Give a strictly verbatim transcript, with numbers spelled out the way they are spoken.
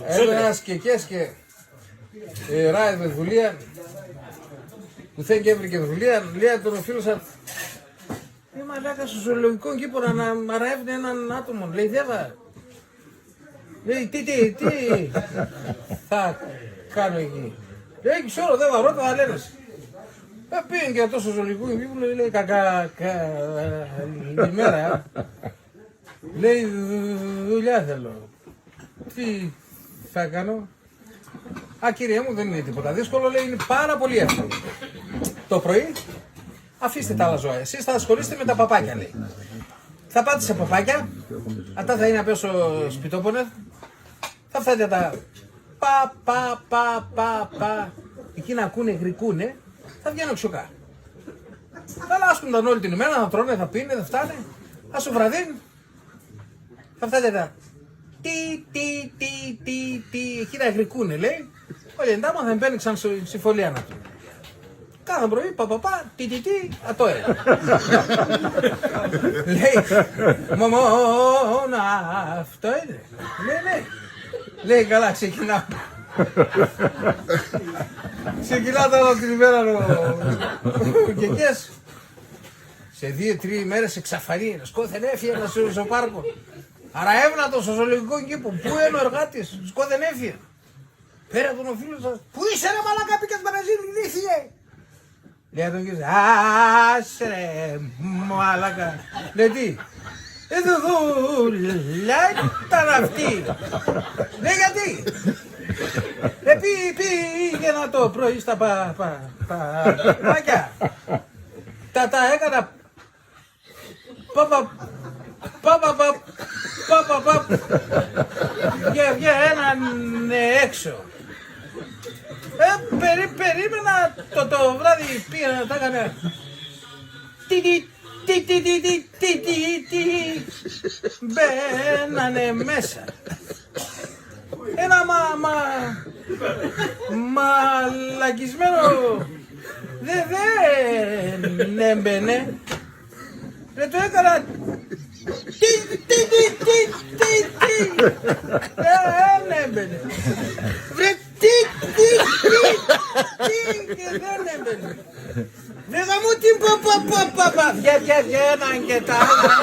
Έπαιρνας και κες και, ε, ράιδ με δουλείαν. Που θεν και εύρεκε δουλείαν, λέει ατον ο φίλος ατ': «Ε, μαλάκα, σο ζωολογικόν κήπον αραεύ'νε έναν άτομον», λέει, «δέβα». Λέει: «Τι, τι, τι θα κάνω εκεί;» Λέει: «Ξέρω, δέβα, ρώτα, θα λένε σε». Επήγεν και ατός σο ζωολογικόν κήπον, λέει, λέει: «Κα-, κα-, κα-, καλημέρα». Λέει: «Δου-, δουλειά θέλω». «Τι θα κάνω;» «Α, κύριέ μου, δεν είναι τίποτα δύσκολο», λέει, «είναι πάρα πολύ εύκολο. Το πρωί αφήστε τα άλλα ζώα. Εσείς θα ασχολείστε με τα παπάκια», λέει. «Θα πάτε σε παπάκια, ατά θα είναι απέσ' σο σπιτόπον, θα φθάτε ατά πα, πα, πα, πα, πα. Εκείνα ακούνε, γρικούνε, θα βγαίν' οξιοκά. Θα λάσκουνταν όλη την ημέρα, θα τρώνε, θα πίνε, θα φθάνε. Ας σο βραδύν θα φθάτε ατά. Τι, τι, τι, τι, τι, εκείνα γρικούνε», λέει. «Όλη εντάμα θα εμπαίν'νε ξαν σο-, σην φωλίαν ατουν. Κάθε πρωί, πα, πα, πα, τι, τι, τι, ατό έν'». Λέει: «Μο-, μο-, μόνο αυτό είναι;» Λέει: «Ναι». Λέει: «Καλά, ξεκινάω». Ξεκινά το άλλο την ημέρα ο, ο Κεκές. Σε δύο-τρεις ημέρες εξαφανίζεται. Σκώθεν έφυεν σο, σο πάρκον. Αραεύ'ν' ατον σο ζωολογικόν κήπον. Πού έν' ο εργάτης; Σκώθεν έφυεν. Παίρ' ατον ο φίλος ατ': «Πού είσαι, ρε μαλάκα, εποίκες μαγαζίν, ηλίθιε;» Λέει ατον ο Κεκές: «Άσε, ρε μαλάκα». Λέει: «Τι;» «Ε, δου-, δουλειά ήταν αυτή». Λέει: «Γιατί;» «Ε, πή-, πήγαινα το πρωί στα πα-, πα-, πα-, παπάκια. Τα, τα έκανα πα-, πα-, πα-, πα-, πα-, πα-, πα-, πα-, βγε-, βγαίνανε έξω. Ε, περί-, περίμενα το, το βράδυ, πήγαινα, τα έκανα τι, τι, τι, τι, τι, τι, τι, τι, τι, μπαίνανε μέσα. Ένα μα-, μα-, μαλακισμένο, δε-, δεν έμπαινε. Ρε, το έκανα. Τι, τι, τι. Δεν έμπαινε. Βρε, τι, τι, τι, τι, και δεν έμπαινε. Βρε γαμώ την πα-, πα-, πα-, πα-, πα-, βγε-, βγε-, βγαίναν και τα άλλα.